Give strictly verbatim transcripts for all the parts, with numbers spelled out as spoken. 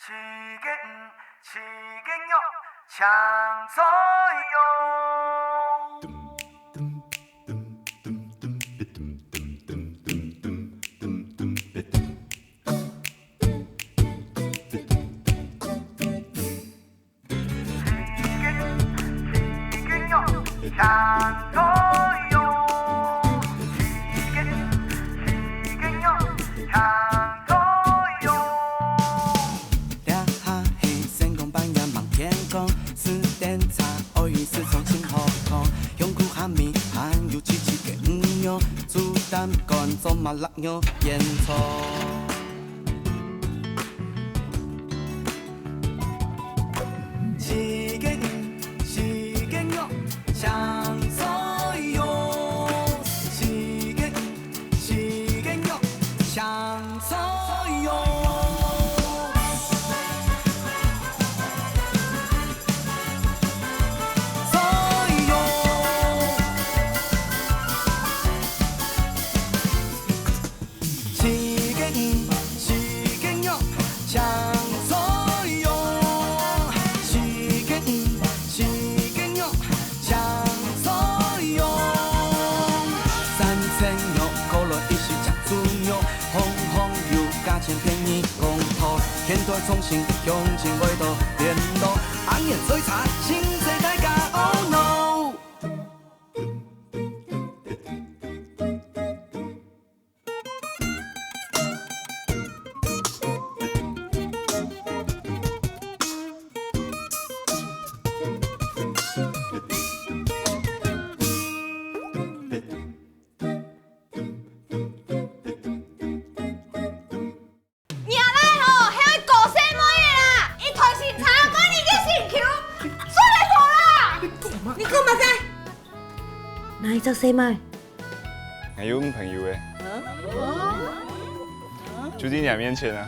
四个魚，四个肉，青菜肉。四个魚，四个肉，青菜肉。四个魚，四个肉，青菜肉。 這下係成功扮演望天空，四點茶，愛去市場尋好康。香菇、蝦米，還有七七个魚肉，煮蛋乾、做麻辣肉、煙腸。四个魚，四个肉，青菜肉。四个魚， 四个肉，青菜肉。菜肉。四个魚，四个肉，青菜肉。四个魚，四个肉， 青菜肉。三層肉，可樂一息醬豬肉，紅紅油，價錢便宜公道。現代創新，鄉親味道，顛倒，恁樣最讚，請大家哦no！ 你阿倈吼，係愛搞細妹个啦！一台新車，買你个新球，出來走啦！你講麼个？哪一隻細妹？還有女朋友个，就在你面前啊！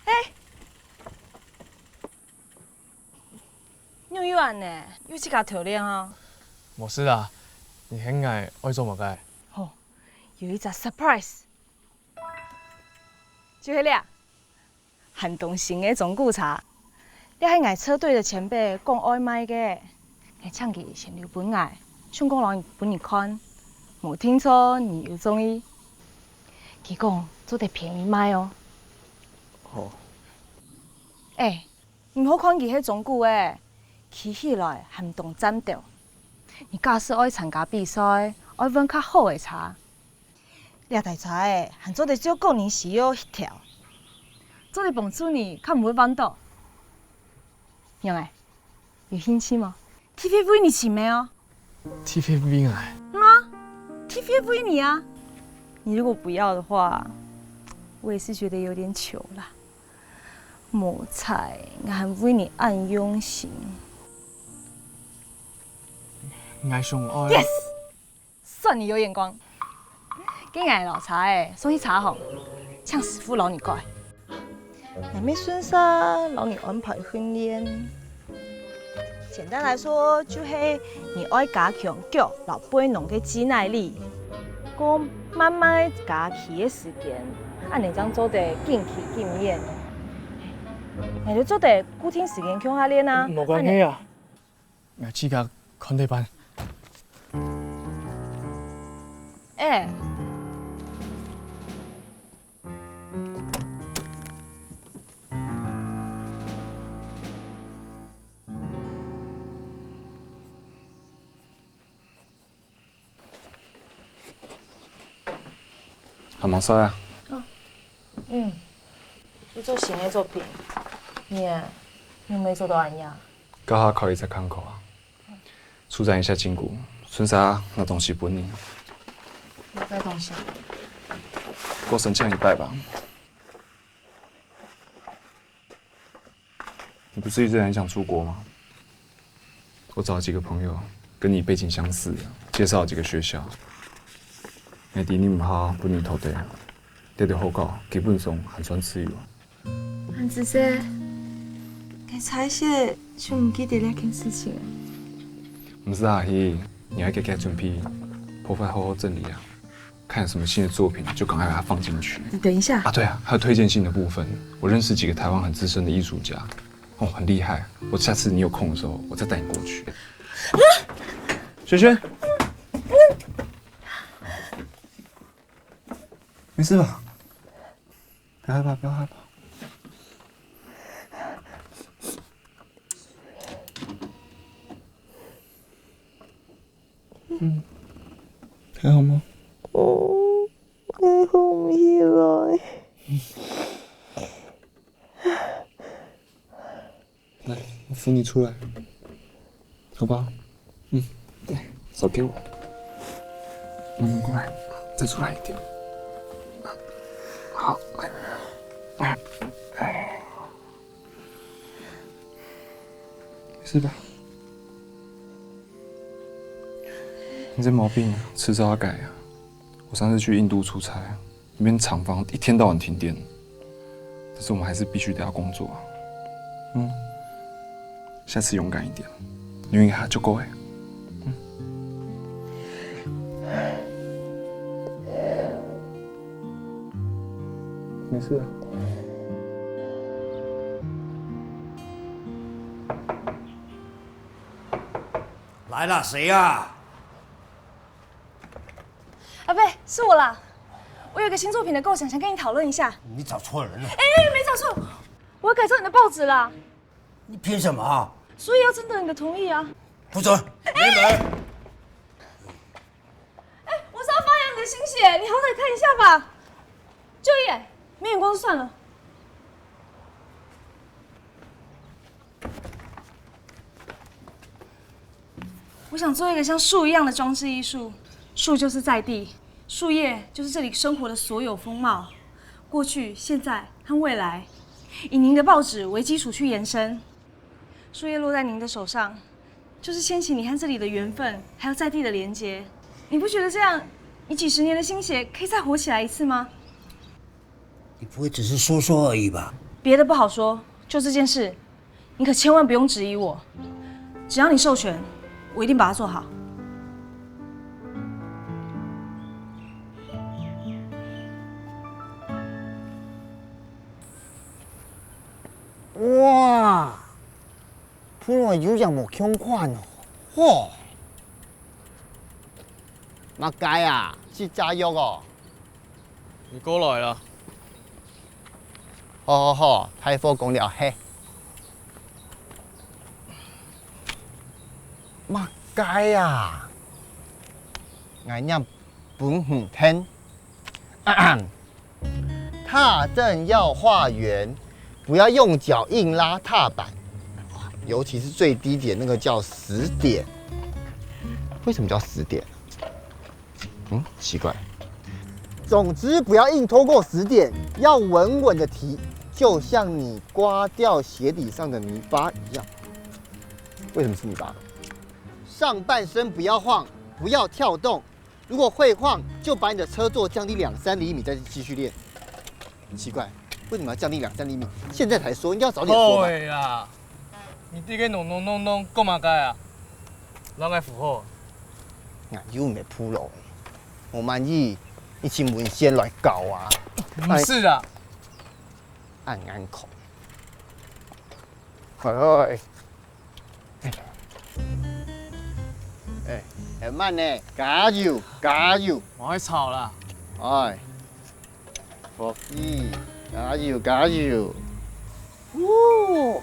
哎， 仰又恁呢？又自家偷練啊？無事啦，你喊𠊎愛做麼个？吼，有一隻surprise，就係這，寒冬新个中古車。這係𠊎車隊个前輩講愛賣个，𠊎請佢先留分𠊎，想講摎分你看，無定著你有中意。佢講做得便宜賣哦。好。哎， 你莫看佢係中古个，騎起來還當顫抖。你假使愛參加比賽，愛換較好个車。這台車仔還做得照顧你需要協調，做得幫助你較毋會彎倒。仰仔，有興趣無？T V為你請美哦。 T V為𠊎。嗯啊，T V為你啊。你如果不要的話，我也是覺得有點糗啦。無彩，𠊎還為你恁用心。𠊎想愛。Yes，算你有眼光。該𠊎摎車仔送去車行，請師傅摎你改。 𠊎乜順續摎你安排訓練。簡單來說，就係你愛加強腳摎背囊个肌耐力，過慢慢个加騎个時間，恁仔正做得緊騎緊遠。𠊎兜做得固定時間共下練啊。無關係啊。 𠊎自家看得辦。哎。還吂睡啊？嗯，有做新个作品。你啊，仰會做到恁樣？ 教下開一隻看口啊。舒展一下筋骨，順續拿東西分你。哪隻東西？多申請一擺吧。你不是一直很想出國嗎？我找幾個朋友跟你背景相似，介紹幾個學校。𠊎知你毋怕分人偷睇，這兜學校基本上還算自由。 恁仔細，該差些就毋記得這件事情了。毋使客氣，你愛遽遽準備，頭髮好好整理啊。看有什么新的作品，就赶快把它放进去。等一下。啊，对啊，还有推荐信的部分，我认识几个台湾很资深的艺术家，哦，很厉害。我下次你有空的时候，我再带你过去。啊！萱萱，没事吧？不要害怕，不要害怕。嗯，还好吗？哦，快好起来。来，我扶你出来，好不好？嗯，对，手给我。嗯，过来，再出来一点。好，来，哎，没事吧？你这毛病迟早要改啊！我上次去印度出差，那边厂房一天到晚停电，但是我们还是必须得要工作啊。嗯，下次勇敢一点，你应该还足够诶。嗯，没事啊。来了，谁呀？ 阿飞，是我啦。我有一个新作品的构想，想跟你讨论一下。你找错人了。哎，没找错，我要改造你的报纸啦。你凭什么啊？所以要征得你的同意啊。不准！没门！哎，我是要发扬你的新血，你好歹看一下吧。就一眼，没眼光就算了。 我想做一个像树一样的装置艺术。树就是在地，树叶就是这里生活的所有风貌，过去、现在和未来，以您的报纸为基础去延伸。树叶落在您的手上，就是牵起你和这里的缘分，还有在地的连结。你不觉得这样，你几十年的心血可以再活起来一次吗？你不会只是说说而已吧？别的不好说，就这件事， 你可千万不用质疑我，只要你授权，我一定把它做好。哇，普羅有影無共款哦，吼！麼个啊，是炸藥哦？ 你過來啦。好好好，大貨講了嘿。麼个啊？𠊎念分你聽。踏正要畫圓，不要用腳硬拉踏板，尤其是最低點那個叫死點。為什麼叫死點？ 嗯，奇怪。總之不要硬拖過死點，要穩穩的提，就像你刮掉鞋底上的泥巴一樣。為什麼是泥巴？上半身不要晃，不要跳動，如果會晃，就把你的車座降低兩三厘米，再繼續練。奇怪，為什麼要降低兩三厘米？現在才說，應該要早點說吧。對啊，你這個弄弄弄弄，幹嘛該啊？讓𠊎扶好。 𠊎又毋係普羅，我滿意你請文獻來教啊。毋係啊。恁眼看。哎，哎，哎，慢呢，加油，加油！莫愛吵啦。哎。 福氣，加油，加油！喔，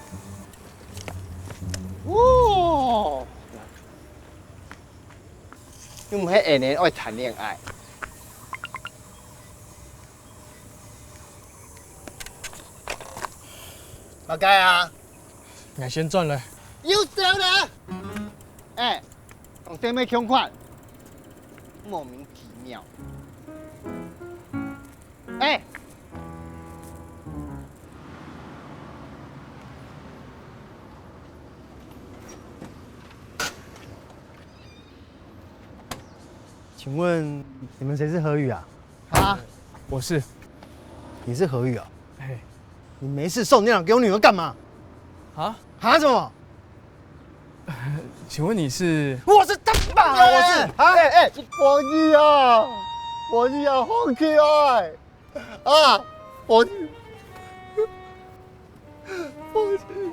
喔，又毋係恁樣愛談戀愛。麼个啊？𠊎先轉來。又走了！哎，當對面共款，莫名其妙。 哎，請問你們誰是何宇啊？啊？我是。你是何宇啊？嘿。你沒事送那兩個給我女兒幹嘛？啊？啊什麼？ 請問你是？我是他爸，我是啊！哎哎，你光義啊！無你啊，放起來！啊，無你，無你，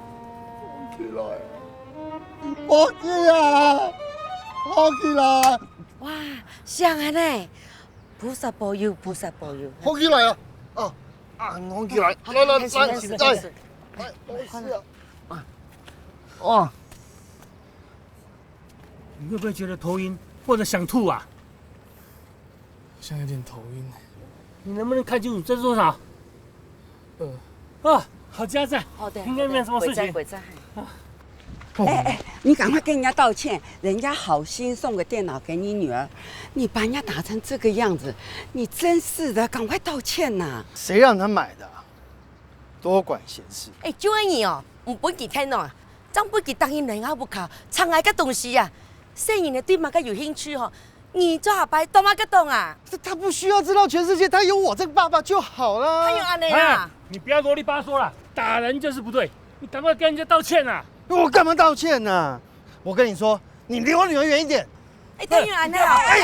放起來！無你啊，放起來！哇，像恁呢，菩薩保佑，菩薩保佑。放起來啊！啊，啊，放起來！來來來，來，來，放心啊！ 哦，你会不会觉得头晕或者想吐啊？好像有点头晕。你能不能看清楚这是多少？呃。啊，好佳哉，好的，应该没有什么事情。好的，鬼仔，鬼仔。哎哎，你赶快跟人家道歉，人家好心送个电脑给你女儿，你把人家打成这个样子，你真是的，赶快道歉呐！谁让他买的啊？多管闲事。哎，就恁呢哦，毋分佢聽哦， 正分佢答應來吾屋下，藏𠊎个東西啊！細人仔對麼个有興趣吼？你做下擺當麼个當啊？他他不需要知道全世界，他有我这个爸爸就好了。他有恁呢啊？哎，你不要啰里吧嗦了，打人就是不对，你赶快跟人家道歉啊！我干嘛道歉啊？我跟你说，你离我女儿远一点。 哎，等一下，恁呢啊！哎，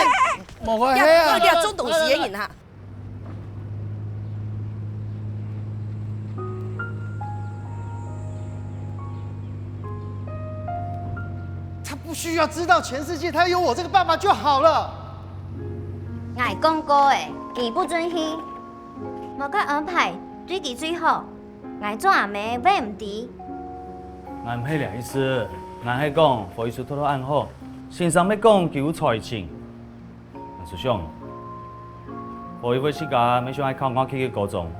莫怪呀，你啊，你啊，種東西个人哈。他不需要知道全世界，他有我这个爸爸就好了。𠊎講過个，佢不准去，麼个安排對佢最好。 𠊎做阿姆會毋知？𠊎毋係這意思，𠊎係講，何醫師頭頭恁好，先生乜講佢有才情。𠊎就想，何醫師自家乜想愛考外企个高中，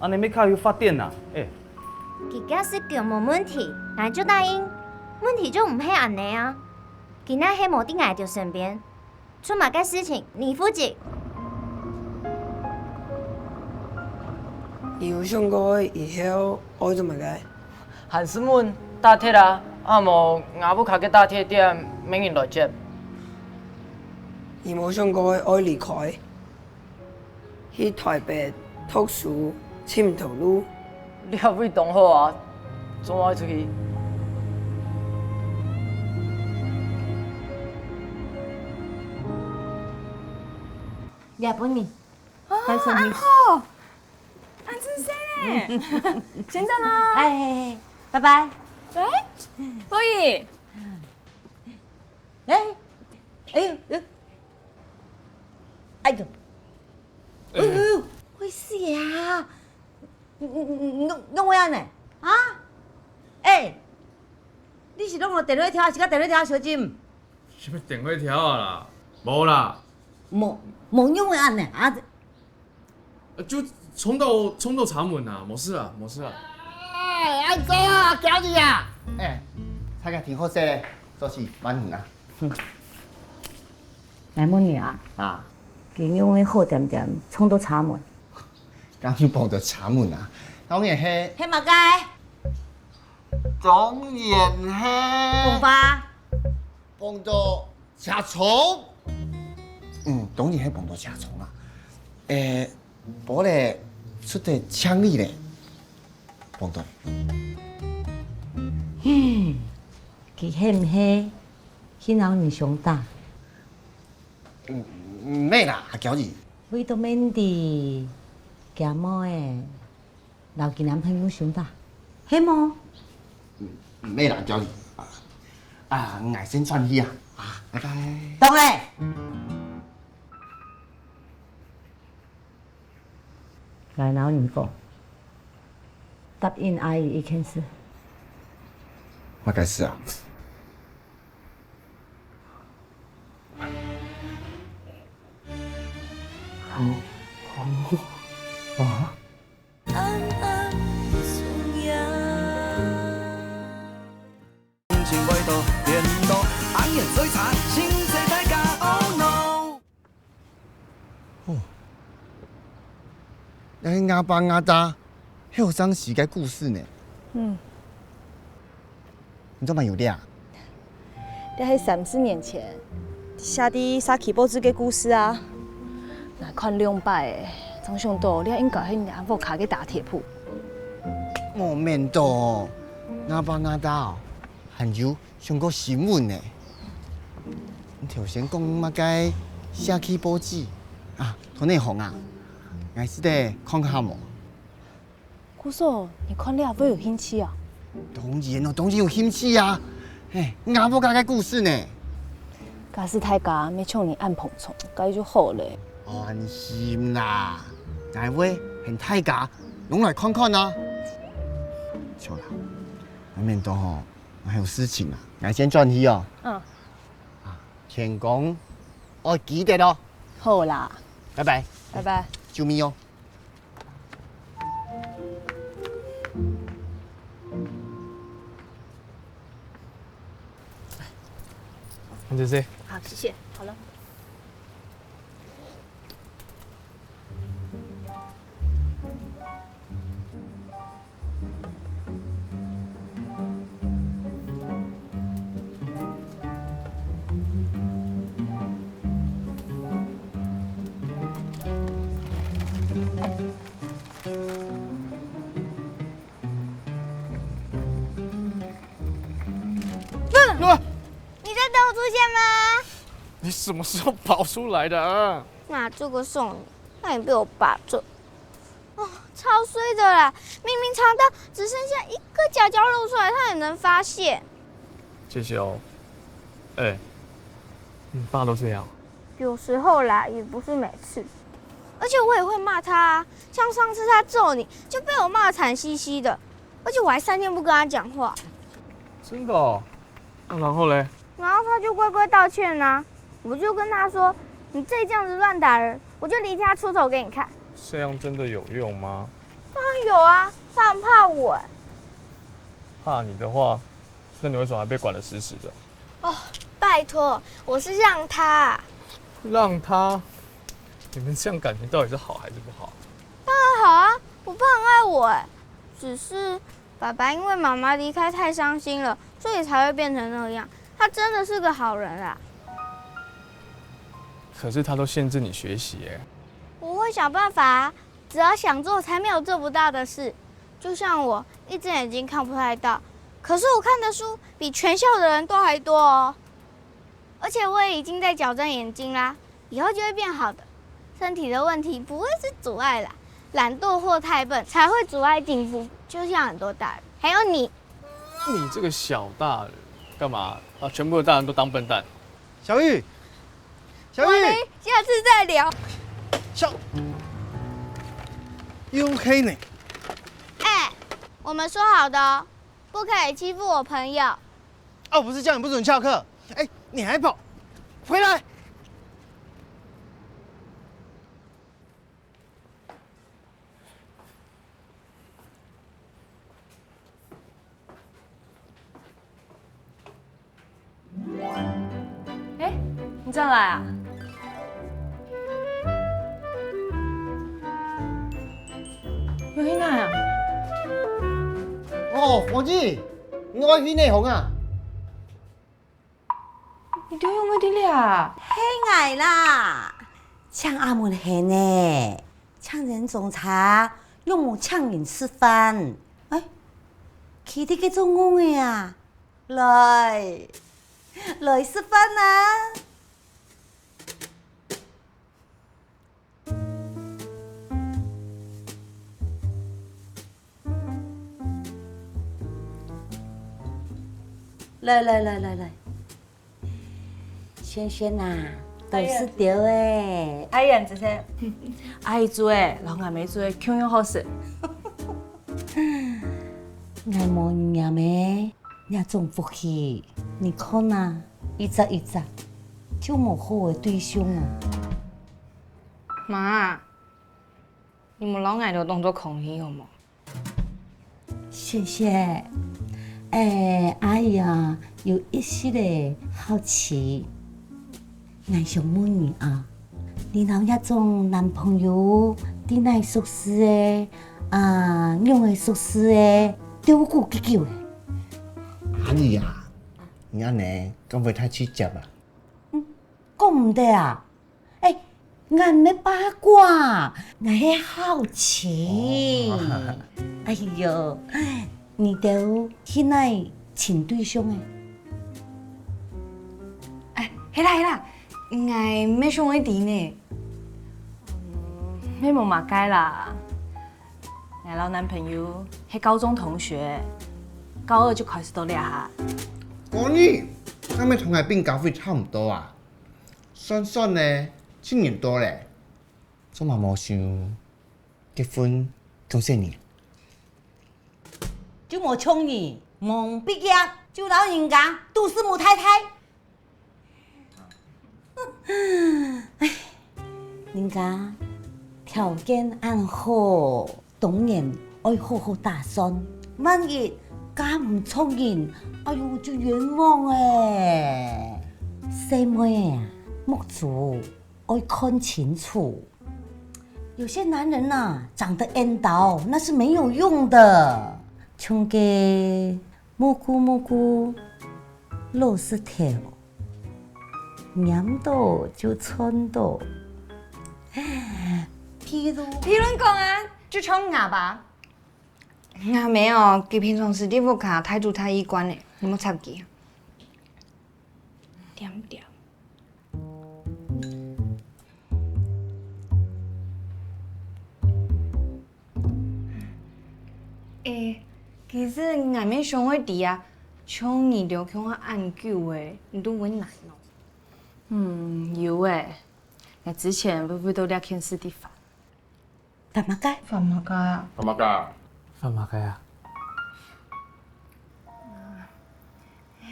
恁呢乜較有發展啊！哎，佢假使講無問題，𠊎就答應。問題就毋係恁呢啊！佢若係無在𠊎兜身邊， 出麼个事情，你負責。你有想過以後愛做麼个？還係問，打鐵啊，啊無，吾屋下个打鐵店，無人來接。你無想過愛離開？ 去台北讀書，尋頭路。這位當好啊，做麼个出去？這分你，啊，恁好，恁仔細呢。先走啦。哎，拜拜。喂，何醫，哎，哎呦，哎呦，哎呦，哎呦，會死啊！ 你、你、你、你仰、仰會恁呢？啊？哎，你是攏無電火柱啊，自家電火柱啊燒金？啥物電火柱啊啦？無啦。無、無仰會恁呢？啊？啊，就衝到、衝到閘門啊，無事啊，無事啊。哎，恁早啊，今日啊！哎，菜價挺好勢咧，做事慢行啊。來問你啊，啊，今日仰會好恬恬衝到閘門？ 敢有碰著閘門啊？當然係。係麼个？當然係。碰著？碰著車蟲。嗯，當然係碰著車蟲啊。誒，無咧，出忒千里咧，碰著。嗯，佢係毋係去摎你相打？嗯，毋係啦，阿嬌姨。為著Mandy，佢阿妹仔。 摎佢男朋友相打，係無？嗯，毋係啦，嬌姨。啊，啊，𠊎先轉去啊。啊，拜拜。等咧！𠊎摎你講，答應阿姨一件事。麼个事啊？好，好，啊？ 暗暗重陽。情味道顛倒，紅顏水茶，心碎大家，oh no。哦，這係吾爸吾大後生時个故事呢。嗯。 你做麼有這啊？這係三四年前，寫在社區報紙个故事啊。𠊎看兩擺咧，正想著這應該係若屋下个打鐵鋪。無免到，吾爸吾大哦，還有上過新聞呢。你頭先講麼个社區報紙？啊，同你講啊，𠊎試著看下無？姑嫂，你看了會有興趣啊？當然哦，當然有興趣啊！嘿，吾屋下个故事呢？假使大家乜像你恁捧場，該就好咧。安心啦，𠊎會喊大家攏來看看啊。好啦，外面都吼，還有事情啊，𠊎先轉去哦。嗯。啊，天公，愛記得哦。好啦。拜拜。拜拜。注意哦。你谢谢。好，谢谢。好了。你在等我出现吗？你什么时候跑出来的啊？拿这个送你，那你被我霸占。哦，超衰的啦！明明长到只剩下一个角角露出来，他也能发现。谢谢哦。哎，你爸都这样？有时候啦，也不是每次。而且我也会骂他啊，像上次他揍你，就被我骂惨兮兮的，而且我还三天不跟他讲话。真的哦？那然后嘞？然后他就乖乖道歉啊，我就跟他说，你再这样子乱打人，我就离家出走给你看。这样真的有用吗？当然有啊，他很怕我欸。怕你的话，那你为什么还被管得死死的？哦，拜托，我是让他。让他？你们这样感情到底是好还是不好？当然好啊，我爸很爱我哎，只是爸爸因为妈妈离开太伤心了，所以才会变成那样。他真的是个好人啊。可是他都限制你学习耶。我会想办法啊，只要想做，才没有做不到的事。就像我一只眼睛看不太到，可是我看的书比全校的人都还多哦。而且我也已经在矫正眼睛啦，以后就会变好的。身体的问题不会是阻碍啦，懒惰或太笨才会阻碍进步。就像很多大人，还有你。你这个小大人，干嘛把全部的大人都当笨蛋？小玉，小玉，我嘞，下次再聊。小，又黑呢？哎，我们说好的哦，不可以欺负我朋友。哦，不是叫你不准翘课？哎，你还跑，回来！哎，你转來啊？又去哪啊？哦，黃記，你愛去哪行啊？你仰會在這啊？係𠊎啦，請阿門係呢，請人裝車，仰無請人食飯？哎，佢兜个做戇个啊！ 來，來食飯啊！來來來來來， 萱萱啊，都食飽欸。阿姨，謝謝。阿姨煮个，摎𠊎姆煮个共樣好食。𠊎無你姆个這種福氣，你看啊，一隻一隻，就無好个對象啊。媽，你莫摎𠊎兜當做空氣好無？ 萱萱，欸，阿姨啊，有一息仔好奇，𠊎想問你啊，你摎這種男朋友在哪熟識个？啊，仰仔熟識个？兜久幾久了？阿姨啊，你恁仔敢會太直接啊？嗯，講毋得啊！ 欸，𠊎毋係八卦，𠊎係好奇。哦。哎喲，你兜去哪尋對象个？哎，係啦係啦，𠊎乜想愛知呢。係無麼个啦。𠊎摎男朋友係高中同學，高二就開始到這下。高二，該乜同𠊎拚咖啡差毋多啊？算算呢，七年多咧，做麼無想結婚降細人？就無像你，吂畢業就摎人家杜氏母太太。 唉，人家條件恁好，當然愛好好打算。萬一嫁毋著人，哎喲，就冤枉欸！細妹啊，目珠愛看清楚。有些男人吶，長得緣投，那是沒有用的。像該 目痀目痀，老實頭，拈著就竄著。譬如，譬論講啊，就像𠊎爸。𠊎姆哦，佢平常時在屋下大主大衣慣咧，你莫插佢。恬恬。 欸，其實𠊎乜想愛知啊，像你兜共下恁久欸，你都會難哦。嗯，有欸，𠊎之前會為著這件事在煩。煩麼个？煩麼个啊？煩麼个啊？煩麼个啊？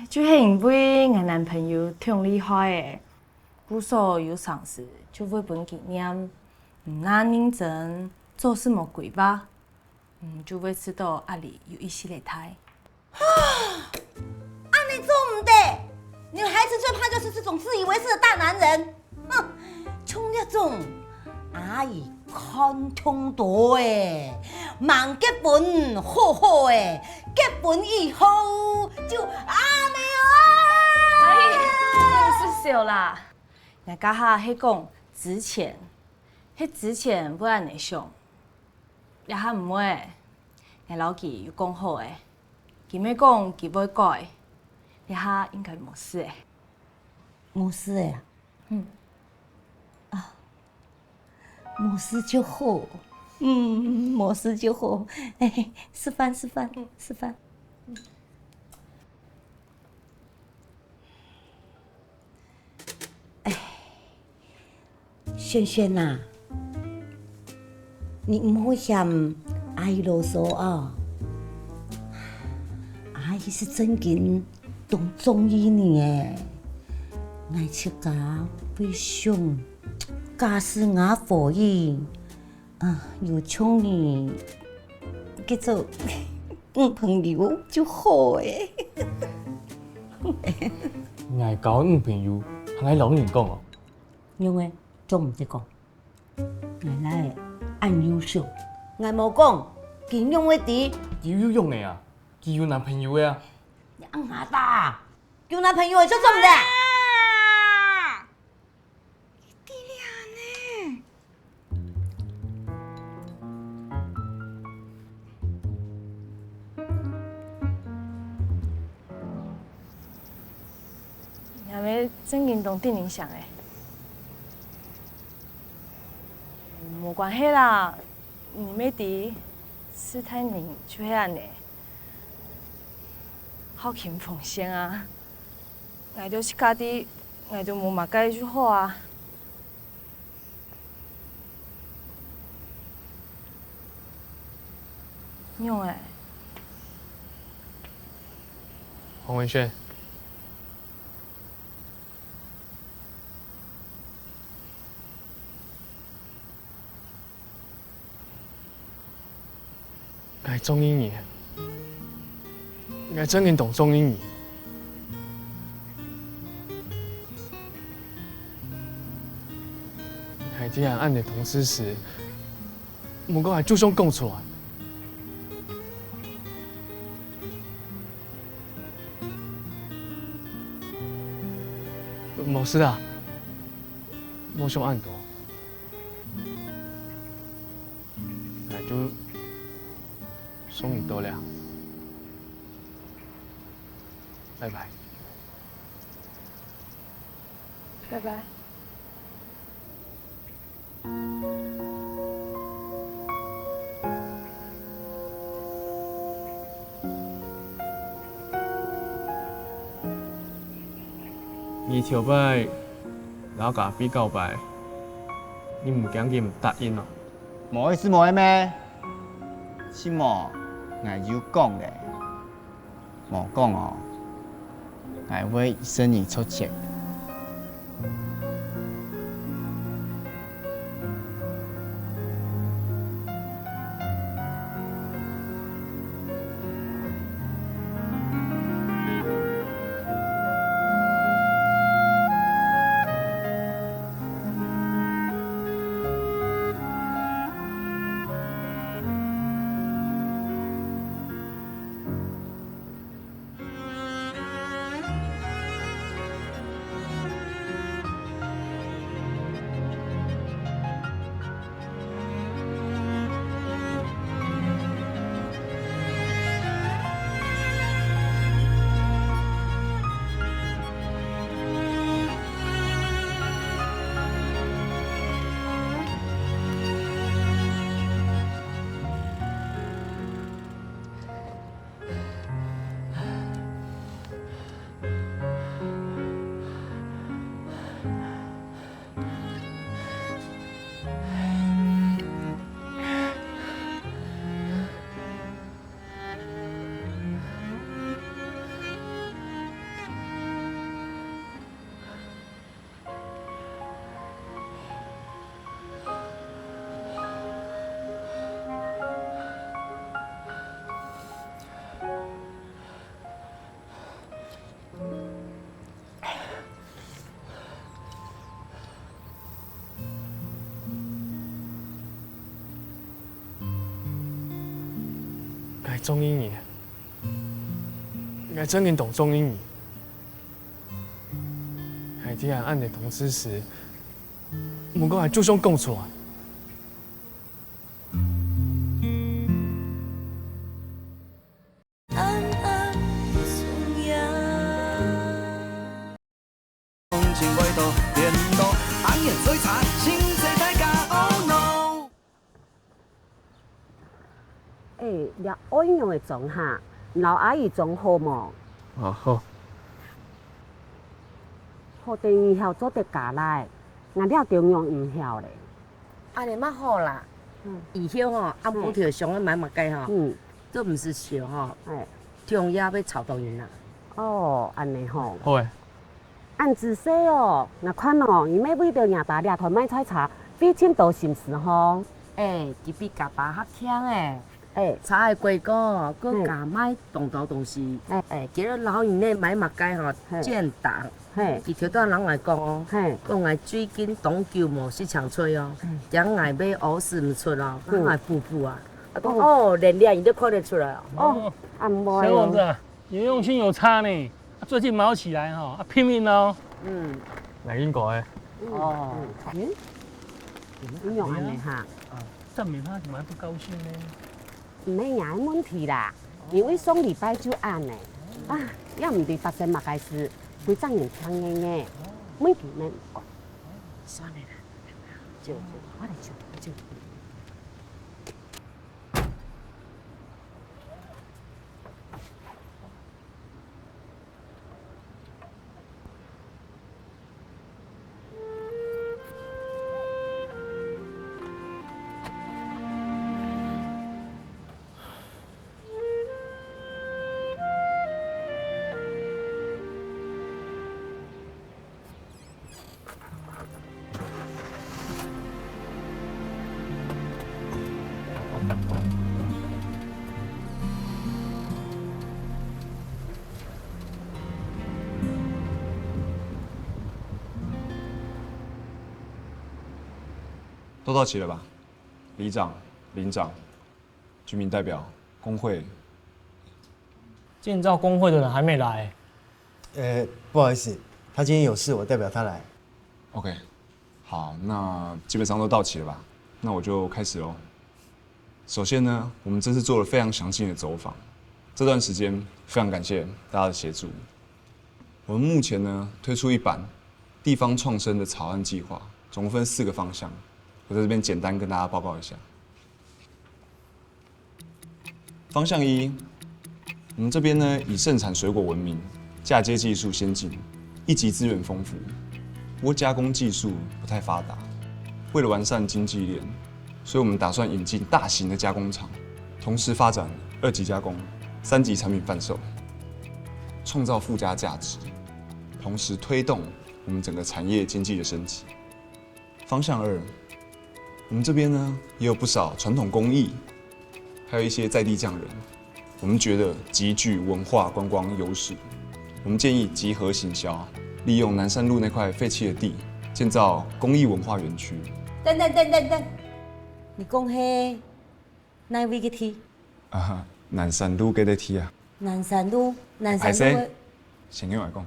就係因為𠊎男朋友忒厲害欸， 故所有成時就會分佢念，毋拿認真，做事無規劃，嗯，就會試著壓力有一息仔大。恁呢做毋得！女孩子最怕就是這種自以為是的大男人。哼，像這種，阿姨 看忒多欸，吂結婚好好欸，結婚以後就恁呢哦。哎，你毋使笑啦。𠊎這下係講之前，係之前會恁呢想，這下毋會。𠊎摎佢有講好欸，佢乜講佢會改，這下應該無事欸。無事欸啊？嗯。啊， 無事就好。嗯，無事就好。哎，食飯，食飯，食飯。哎，璇璇啊，你毋好嫌阿姨囉嗦哦。阿姨係真經當中意你欸。𠊎自家會想， 假使吾和英，啊，有像你，結做女朋友就好欸。𠊎交女朋友，還愛摎人講哦。仰會，做毋得講。𠊎倈仔恁優秀，𠊎無講，佢仰會知？佢又仰仔啊？佢有男朋友个啊？你恁下打，有男朋友个就做毋得。 啊！你知了呢？你乜正經當得人惜欸。無關係啦，你乜知，世大人就係恁呢。 好輕奉獻啊！𠊎兜自家知，𠊎兜無麼个就好啊。仰仔？黃文軒， 𠊎中意你，𠊎正經當中意你。𠊎在恁呢同事時，毋過𠊎就想講出來。無事啊，莫想恁多。 𠊎就送你到了，拜拜。拜拜。頭擺摎嘉菲告白，你毋驚佢毋答應哦？無意思無个咩？是無？𠊎有講咧，無講哦，𠊎會一生你出錢。 𠊎中意你，𠊎真經當中意你。𠊎知你恁仔當自私，毋過𠊎就想講出來。 欸，這愛仰仔裝哈？摎阿姨裝好無？啊，好。好得你曉做得加來，𠊎這兜仰毋曉咧。 恁仔嘛好啦。嗯。以後吼，暗晡頭想愛買麼个吼，嗯。都毋使愁吼，哎。中夜愛吵到人啦。哦，恁仔吼。好欸。恁仔細哦，𠊎看哦，你乜為著若兜這台賣菜車，費盡多心思吼。哎，佢比家爸較慶欸。 哎。車个規格，閣加買當多東西。哎。哎，今日摎人呢買麼个吼，嘿。簡單。嘿。佢頭到人來講哦，嘿。講𠊎最近當久無食青菜哦，嗯。驚𠊎會屙屎毋出哦，嗯。𠊎補補啊。啊，講，哦。哦，連這人都看得出來哦。哦，啊，毋會哦。小王子啊，你的用心有差呢，啊，最近毛起來哈，啊，拼命哦。嗯。來英國欸。哦。嗯。嗯。你用恁仔哈？啊，這面他怎麼還不高興呢？ 毋係若个問題啦，因為上禮拜就恁仔，啊，也毋知發生麼个事，歸隻人病硬硬，問題乜毋講。算了啦，就，就，我來就，就。 都到齊了吧？里長、鄰長、居民代表、工會。建造工會的人還沒來。呃，不好意思，他今天有事，我代表他來。OK，好，那基本上都到齊了吧？那我就開始咯。首先呢，我們這次做了非常詳盡的走訪，這段時間非常感謝大家的協助。我們目前呢推出一版地方創生的草案計畫，總共分四個方向，我在這邊簡單跟大家報告一下。 方向一，我們這邊呢以盛產水果聞名，嫁接技術先進，一级资源丰富，不过加工技术不太发达。为了完善经济链，所以我们打算引进大型的加工厂，同时发展二级加工、三级产品贩售，创造附加价值，同时推动我们整个产业经济的升级。方向二，我们这边呢也有不少传统工艺，还有一些在地匠人，我们觉得极具文化观光优势。我们建议集合行销，利用南山路那块废弃的地，建造工艺文化园区。等等等等等，你讲係哪位个地？啊，南山路个地啊。南山路，南山路个。先听我讲。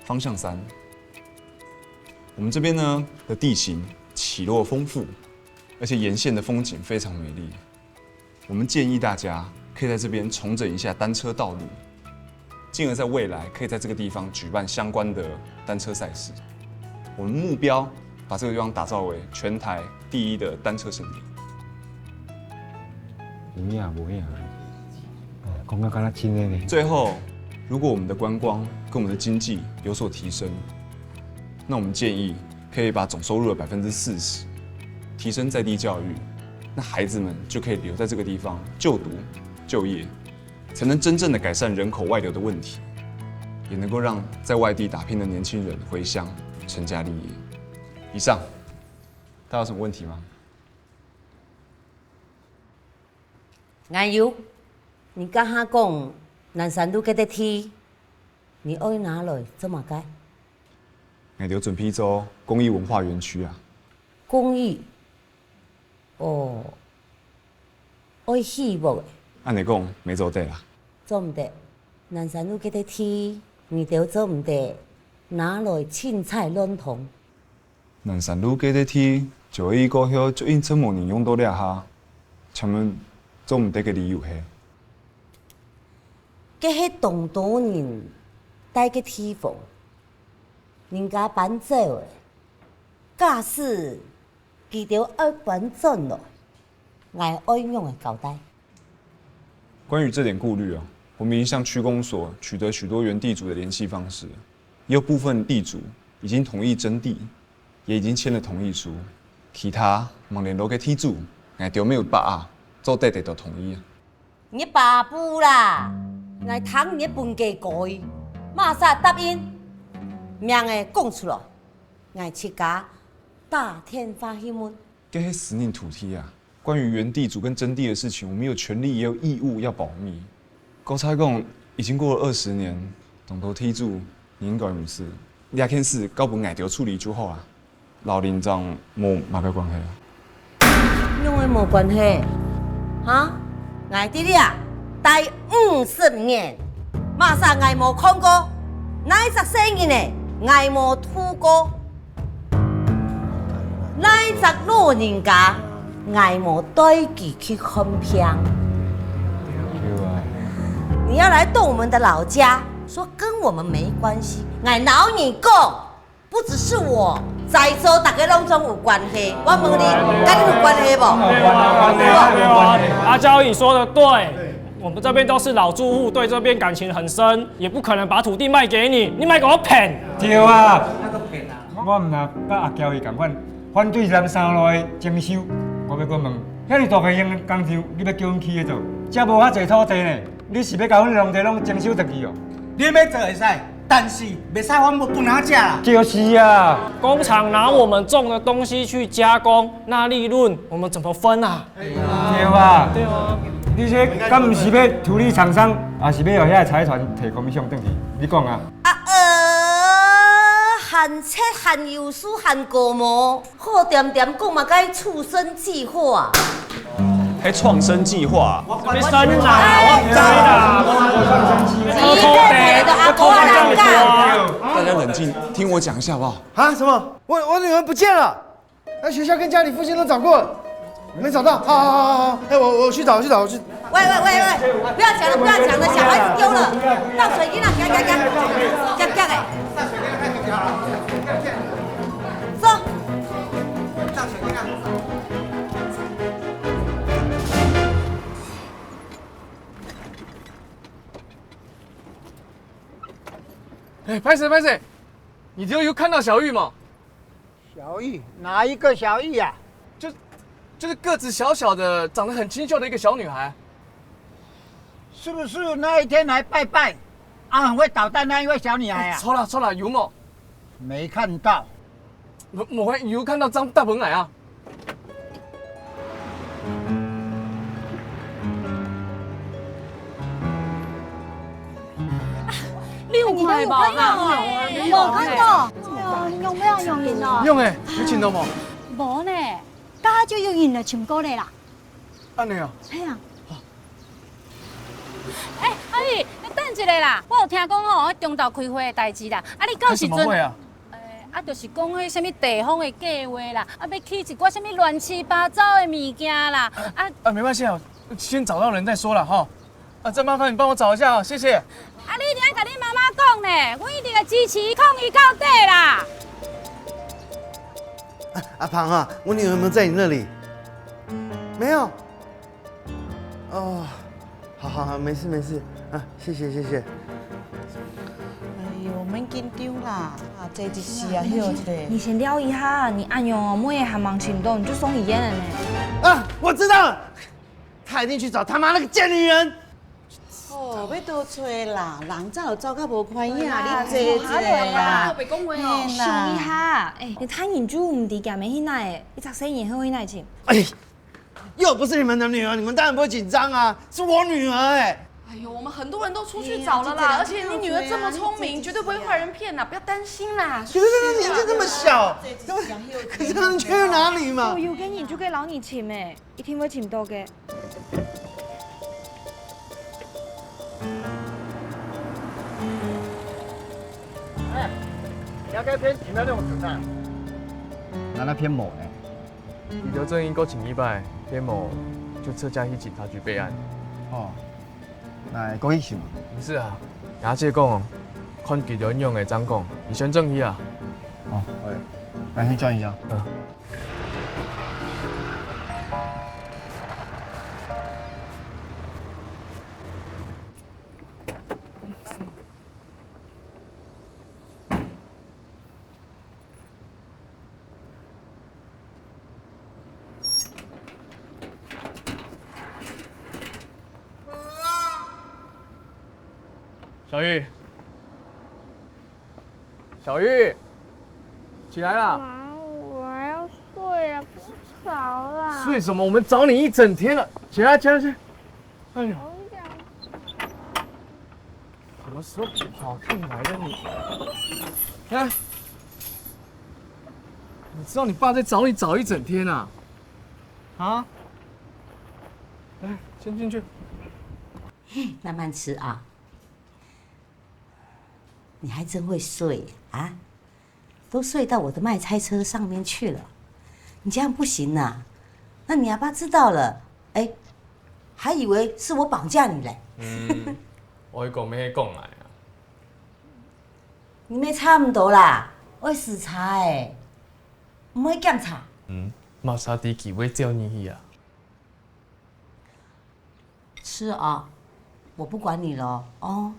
方向三，我们这边呢的地形起落丰富，而且沿线的风景非常美丽。我们建议大家可以在这边重整一下单车道路，进而在未来可以在这个地方举办相关的单车赛事。我们目标把这个地方打造为全台第一的单车圣地。有影无影，讲到敢若真的呢。最后，如果我们的观光跟我们的经济有所提升，那我们建议可以把总收入的百分之四十提升在地教育，那孩子们就可以留在这个地方就读、就业，才能真正的改善人口外流的问题，也能够让在外地打拼的年轻人回乡成家立业。以上，大家有什么问题吗？ 哎哟，你刚刚讲南山路个地，你爱拿来做么个？𠊎兜准备做工艺文化园区啊。工艺？哦，爱起屋个。恁仔讲，乜做得啦。做毋得，南山路个地，你兜做毋得拿來凊彩亂動。 南山路个地，九二一過後就一直無人用到這下，請問做毋得个理由係？該係當多人戴个地方，人家搬走了，假使佢兜愛搬轉來，𠊎愛仰仔交代？ 關於這點顧慮啊，我們已經向區公所取得許多原地主的聯繫方式，也有部分地主已經同意徵地，也已經簽了同意書。其他吂聯絡个地主，𠊎兜乜有把握做得得到同意啊。你把布啦，𠊎聽你分个該，麼儕答應，名仔講出來，𠊎自家打電話去問。 該係私人土地啊。關於原地主跟徵地的事情，我們有權利也有義務要保密。高差講，已經過了二十年，當多地主，你應該毋識。這件事交分𠊎兜處理就好啊。摎鄰長無麼个關係啊。仰會無關係？哈？𠊎在這戴五十年，麼儕𠊎無看過？哪一隻細人仔𠊎無渡過？ 哪一隻老人家，𠊎無帶佢去看病？你要來到我們的老家，說跟我們沒關係，𠊎摎你講，不只是我，在座大家攏總有關係。我問你，跟你有關係無？對啊，阿嬌姨說的對，我們這邊都是老住戶，對這邊感情很深，也不可能把土地賣給你，你莫共𠊎騙。對啊。 我毋但佮阿嬌姨仝款，反對南山路的徵收。我欲閣問，遐爾大个工廠，你欲叫阮起去做？遮無遐濟土地呢，你是欲共阮農地攏徵收轉去哦？你欲做會使，但是袂使分分人食啦。就是啊。工廠拿我們種的東西去加工，那利潤我們怎麼分啊？對啊。對啊。你這敢毋是欲土地廠商，抑是欲予遐財團提commission轉去？你講啊。 啊呃，還切還油酥還過無，好恬恬講麼个畜生計畫。還創生計畫？你生哪？我知啦。你這個都阿哥啊，人家。大家冷靜，聽我講一下好不好？啊？什麼？我我女兒不見了。 那學校跟家裡附近都找過了，沒找到。好，好，好，好，好。哎，我我去找，我去找，我去。喂喂喂喂，不要講了，不要講了，小孩子丟了，倒水給他，給他，給他，給他，給他，走。哎，歹勢歹勢，你有有看到小玉嗎？小玉？哪一个小玉啊？就就是个子小小的，长得很清秀的一个小女孩。是不是那一天来拜拜，啊，很会捣蛋那一位小女孩啊？错啦错啦，有吗？没看到。我我有看到张大本矮啊。你有看無？你有看到？哎呀，你用不要用人哦。用欸，有尋到無？無呢，剛剛就有人來尋過咧啦。恁呢啊？係啊。哎，阿姨，你等一下啦，我有聽講吼，中晝開會的代誌啦。啊，你到時陣，什麼會啊？ 欸，啊，就是講彼啥物地方的計畫啦，啊，欲起一寡啥物亂七八糟的物件啦，啊，啊，沒關係啊，先找到人再說啦，哈。啊，再麻煩你幫我找一下啊，謝謝。啊，你一定愛共你媽媽講呢，阮一定會支持抗議到底啦。啊，阿龐啊，我女兒有沒有在你那裡？沒有。 哦，好好好，沒事沒事啊，謝謝謝謝。哎喲，免緊張啦，啊，坐一時啊，歇一下。你先尞一下，你恁樣哦，妹仔還忙尋到，你就送醫院了呢。啊，我知道了，他一定去找他媽那個賤女人。哦，要多催啦，人早就走甲無看影，你坐一下啦。嘿啦。想一下，欸，你大人就毋知佢姆去哪欸，一隻細人好去哪尋？哎， 又不是你們的女兒，你們當然不會緊張啊，是我女兒哎。哎呦，我們很多人都出去找了啦，哎呀，而且你女兒這麼聰明，絕對不會被壞人騙啦，不要擔心啦。可是她年紀這麼小，可是她能去哪裡嘛？哦，有个人就該摎你尋欸，一定會尋到个。哎，你要該騙幾秒鐘啊？哪來騙無呢？ 你就正經過尋一擺，騙無就直接去警察局備案。哦，那過去尋啊？毋使啊，阿姐講，看佢仰仔正講，你先轉去啊。哦，好，那先轉一下。嗯。小玉，小玉，起來啦！媽，我還要睡啊，不吵啦。睡什麼？我們找你一整天了，起來，起來，起來！哎呦，什麼時候跑進來的你？哎，你知道你爸在找你找一整天啊？啊？來，先進去。慢慢吃啊。你還真會睡啊，都睡到我的賣菜車上面去了。你這樣不行啊，那你阿爸知道了，哎，還以為是我綁架你嘞。嗯，我講咩講來啊？你乜差毋多啦，愛駛車欸，毋會檢查。嗯，麼儕知佢會招你去啊？ 吃啊，我不管你了哦。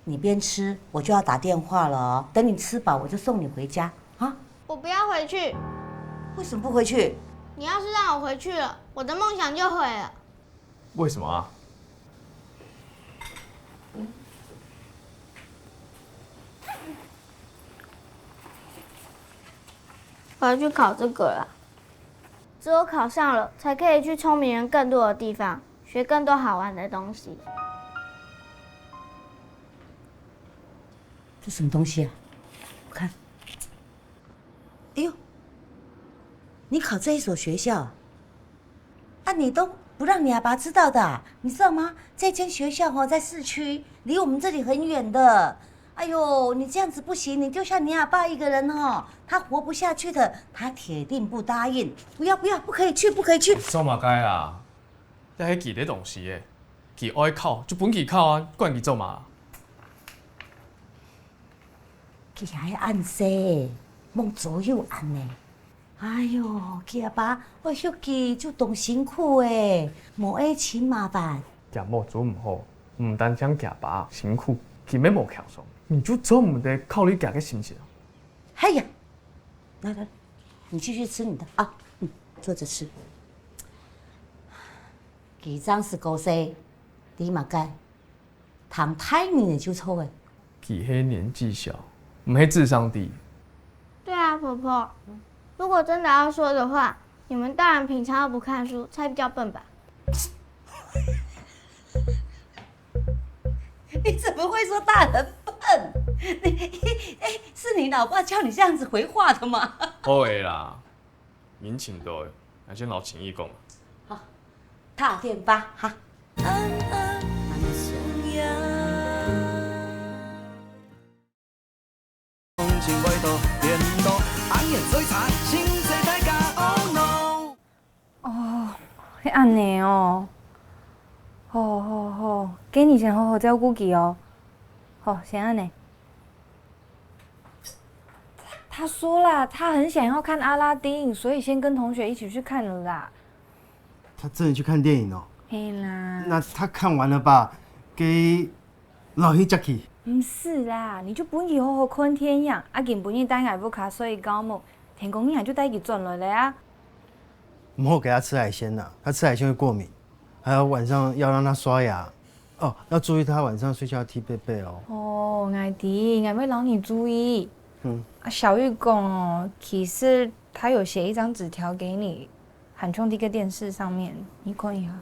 你邊吃，我就要打電話了哦。等你吃飽，我就送你回家啊。我不要回去。為什麼不回去？你要是讓我回去了，我的夢想就毀了。為什麼啊？我要去考這個了。 只有考上了，才可以去聰明人更多的地方，學更多好玩的東西。這什麼東西啊？我看。哎呦，你考這一所學校啊？啊，你都不讓你阿爸知道的啊，你知道嗎？這間學校哦，在市區，離我們這裡很遠的。 哎呦，你這樣子不行，你丟下你阿爸一個人哦，他活不下去的，他鐵定不答應。不要不要，不可以去，不可以去。做麼个啊？這係佢个東西欸，佢愛考就分佢考啊，管佢做麼？佢還恁細，莫左右恁呢。 哎喲，佢阿爸愛畜佢就當辛苦欸，無愛尋麻煩。厥目珠毋好，毋單淨厥爸辛苦，佢乜無輕鬆，你就做毋得考慮佢个心情。哎呀，來來，你繼續吃你的啊，嗯，坐著吃。佢正十九歲，知麼个？聽大人个就著了。佢係年紀小，毋係智商低。對啊，婆婆，如果真的要說的話，你們大人平常又不看書，才比較笨吧？你怎麼會說大人笨？你，哎，是你老爸叫你這樣子回話的嗎？好了啦，人請到了，還先摎情意講。好，打電話哈。哦，係恁仔哦。好好好，該你先好好照顧佢哦。好，先恁仔。他說啦，他很想要看阿拉丁，所以先跟同學一起去看了啦。他真的去看電影哦？係啦。那他看完了吧？該 摎佢接去。毋使啦，你就分佢好好看電影，啊今晡日帶𠊎屋下睡覺目，天光日就帶佢轉來了啊。毋好給他吃海鮮啦，他吃海鮮會過敏，還有晚上要讓他刷牙，哦，要注意他晚上睡覺踢被被哦。哦，𠊎知，𠊎會摎你注意。嗯。啊，小玉講哦，其實他有寫一張紙條給你，還放在該電視上面，你看一下。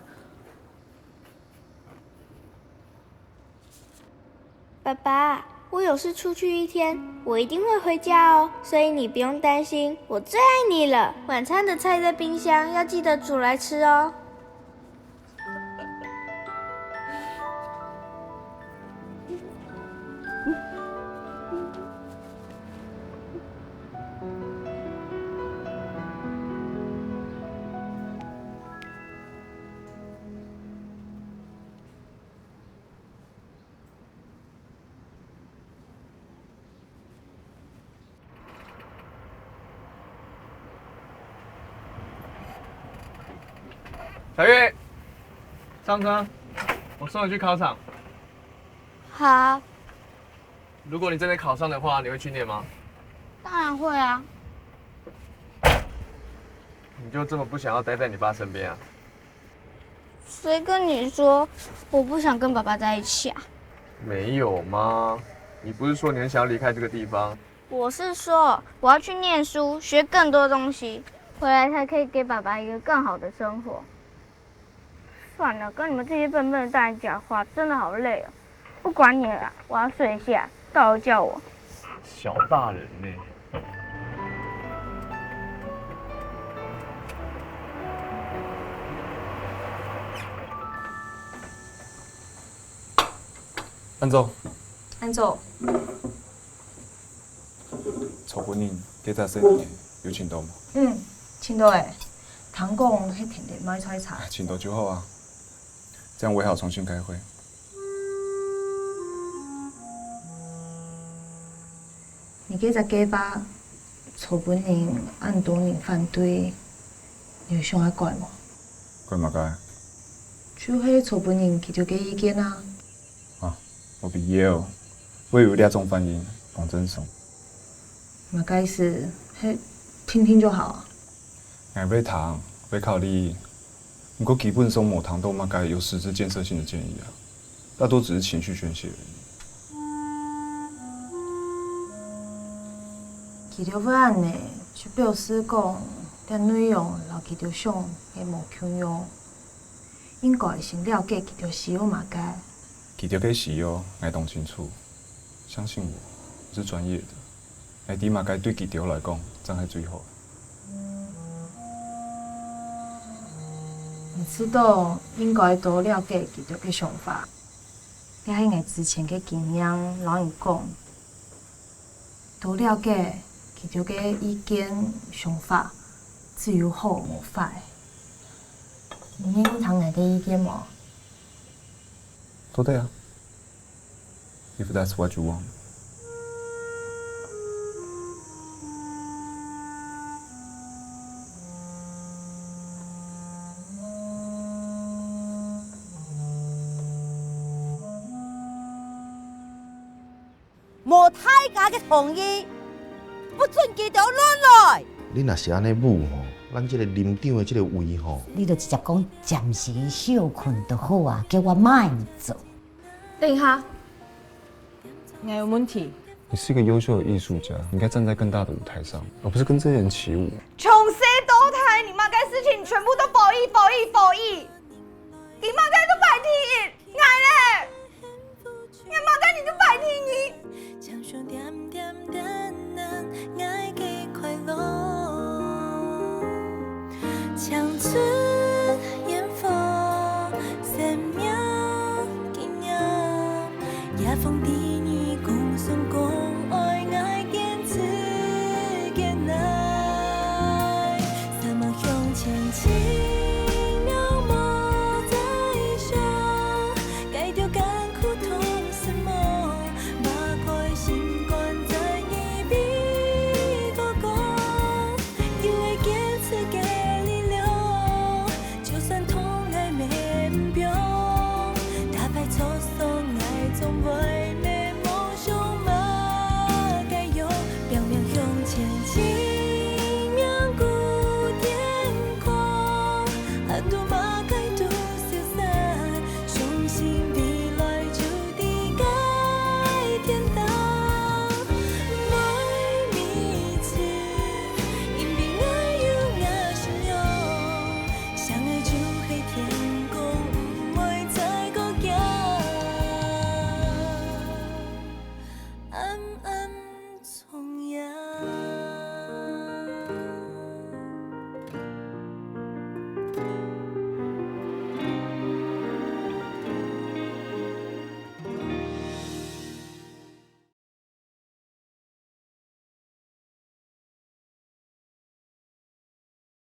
爸爸，我有事出去一天，我一定會回家哦，所以你不用擔心，我最愛你了。晚餐的菜在冰箱，要記得煮來吃哦。小月，上车，我送你去考場。好。如果你真的考上的話，你會去念嗎？当然会啊。你就这么不想要待在你爸身边啊？ 谁跟你说我不想跟爸爸在一起啊？没有吗？你不是说你很想要离开这个地方？我是说我要去念书，学更多东西，回来才可以给爸爸一个更好的生活。算了，跟你们这些笨笨的大人讲话，真的好累哦。不管你了啦，我要睡一下，到了叫我。小大人呢。 恁早。恁早。昨晡日該隻生意有尋著無？嗯，尋著欸。聽講係天天賣菜茶。啊，尋著就好啊，這樣我也好重新開會。 你該隻計畫，昨晡日恁多人反對，你有想愛改無？改麼个？就係昨晡日佢兜个意見啊。啊，無必要，會有這種反應，當正常。麼个意思？係聽聽就好啊？ 𠊎會聽，會考慮，毋過基本上無聽著麼个有實質建設性的建議啊，大多只是情緒宣洩而已。佢兜會恁呢，就表示講，這內容摎佢兜想个無共樣，應該先了解佢兜需要麼个。佢兜个需要，𠊎當清楚，相信我，我是專業的。 𠊎知麼个對佢兜來講正係最好。你知道應該多了解佢兜个想法，這係𠊎之前个經驗摎你講。多了解佢兜个意見、想法，只有好無壞。你願意聽𠊎个意見無？做得啊。 If that's what you want. 無大家个同意，不准佢兜亂來。你若是安尼舞吼，咱這个林長的這个位吼，你就直接講暫時休睏就好啊，叫我莫做。等一下，你有問題？你是一个优秀的艺术家，你应该站在更大的舞台上，而不是跟这些人起舞。从細到大，你妈个事情全部都否认、否认、否认。你妈个都排第一，我咧，我妈个你都排第二。